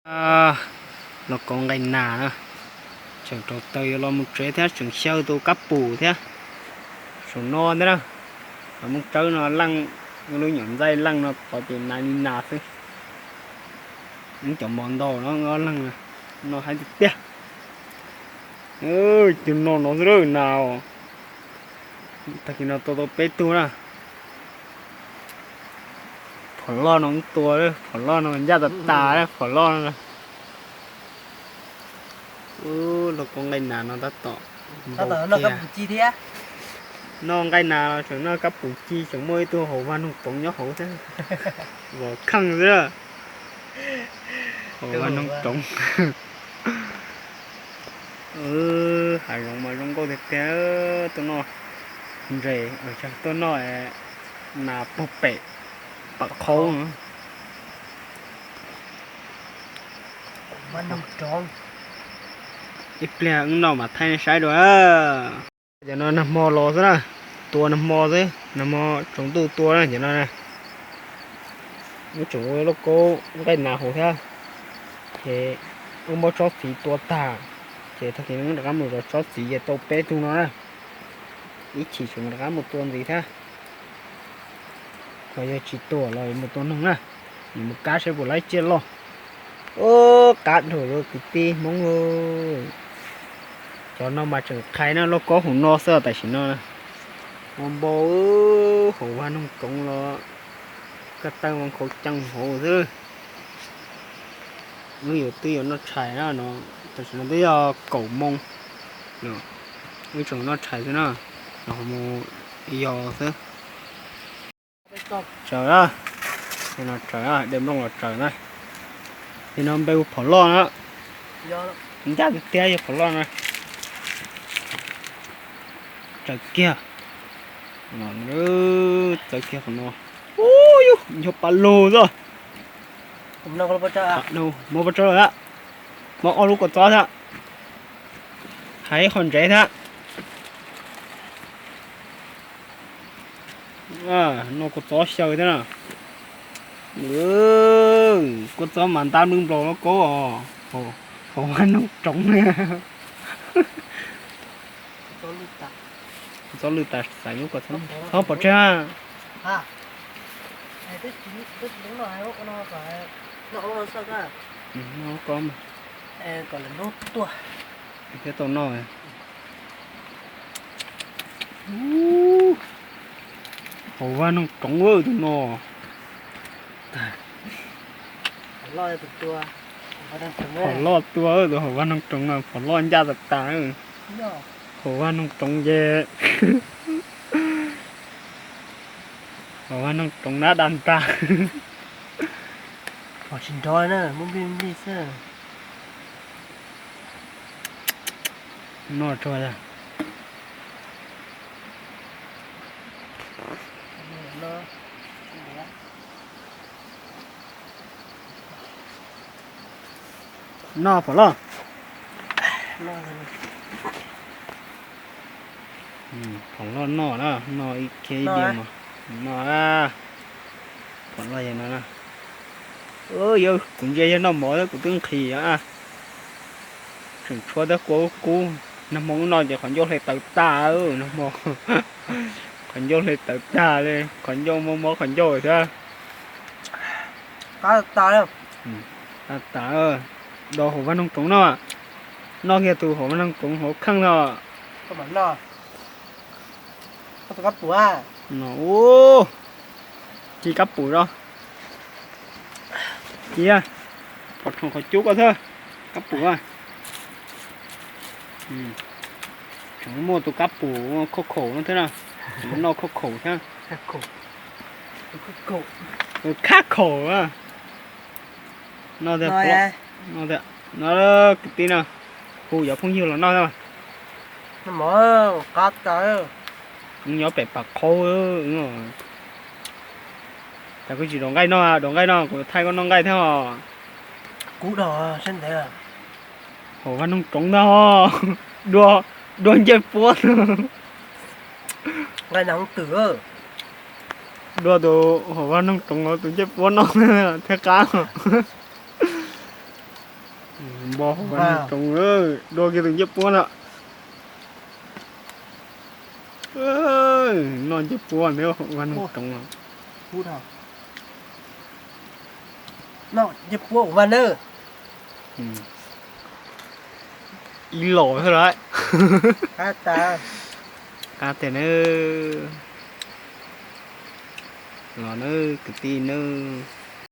Los kauv nqaij nas na, tseem rau taws yuav los mus tsev thiab, tseem xyaw tus kab pum thiab. Saum no thiab na, los Moob Tsawb no leej, lub nyuam ntxaij leej no pov ces nas li nas xwb. Muab cov mov ntau no ob leeg no, no haib tiag tiag. Tus no no xwb nas os. Tag kis no tua tau peb tug na. Phom loj no tua, phom loj no ncaj tas tas, phom loj no. Los kauv nqaij nas no tab tom noj nqaij nas los tseem noj kab pum ci, tseem muaj ib tug hauv vaj noog roov nyob hauv thiab. Vos kheej xwb. Hauv vaj noog roov. Hav zoov mas zoo nkauj tiag tiag. Tuaj noj ntses, tuaj noj nas puag pem pam qhaub. Ib pliag wb noj mam thaij nej saib dua. Cov no nag hmo los xwb na, tua nag hmo xwb, nag hmo tsaus ntuj tua na cov no. Wb tseem ua lauj kaub nqaij nas hauv thiab, ces wb muab tsob txiv tua tag, ces tag kis wb rov qab mus zov tsob txiv ces tau peb tug no na. Ib chim tseem rov qab mus tua ntxiv thiab. Ho yog tsis tua los mus tua noog na, mus kab seb puas laib tsiaj loj. Ub, qab dhau lawm kwv tij Hmoob. Cov no mas tseem qhais na, lauj kaub hauv no xwb tam sim no. Ua npau, hauv vaj noog roov los kaj tawg ua nkhaus cees hauv xwb. Wb yuav twb yuav noj tshais na no, tam sim no twb yog kaum moo, wb tseem noj tshais xwb na, los mus yos xwb. Tsaws, no tsaws, de nplooj los tsaws na. Ces no npe hu phom loj na. Ncaj tiag tiag yog phom loj na. Tsaws kiag, tsaws kiag qhov no. Ub, yog pa lug xwb. Muab pov tsawb lawm, muab ob lub kua txob thiab, hais ib qho ntsev thiab. Noj kua txob xyaw thiab na. Kua txob mas ntab nplij nplaus lauj kaub os. Hauv vaj noog roov. Txob lwj tas, xaiv lub kua txob, txhob pov tseg. Thiab tau noj. Hauv vaj noog roov tus no. Phom loj tua tus hauv vaj noog roov no, phom loj ncaj tas tas. Hauv vaj noog roov ces, hauv vaj noog roov nab da ntag. Phom tsis nrov na, muab nplij nplij xwb. Noj tsuag yog. Noj phom loj. Phom loj noj na, noj ib khiav ib diav mas. Noj, phom loj yog no na. Yog kuv ntsia yog noj mov thiab kuv twb nqhis os. Tseem tshuav thiab kua kub, nag hmo wb noj ces qhov ncauj hle tawv tag, nag hmo qhov ncauj hle tawv tag li, qhov ncauj muaj mob qhov ncauj thiab. Qab tas, tas, do hauv vaj noog roov noj, noj kiag tus hauv vaj noog roov hauv kheej no. Ub, ci kab pum os. Ci, pom rhoom qhov cub ko thiab, kab pum. Tseem muaj tus kab pum khauj khaum no thiab na, tseem noj khauj khaum thiab. Khab khaum. Noj, no kwv tij no, hu cov phooj ywg los noj. Nyob pem pas qhaub. Cas koj tsis dov nqaij noj, dov nqaij noj kuv thaij koj noj nqaij thiab os. Kub dog sab ntev. Hauv vaj noog roov ntag. Dua, dua ncej puab. Nqaij nas hoob twm. Dua tus hauv vaj noog roov tus ncej puab noj thiab qab. Npog hauv vaj nug roov, dua kiag tus ncej puab na. Noj ncej puab ntawd hauv vaj nug roov. Noj ncej puab hauv vaj na. Ib los xwb lawm. Qab tiag nawb. Los nawb kwv tij nawb.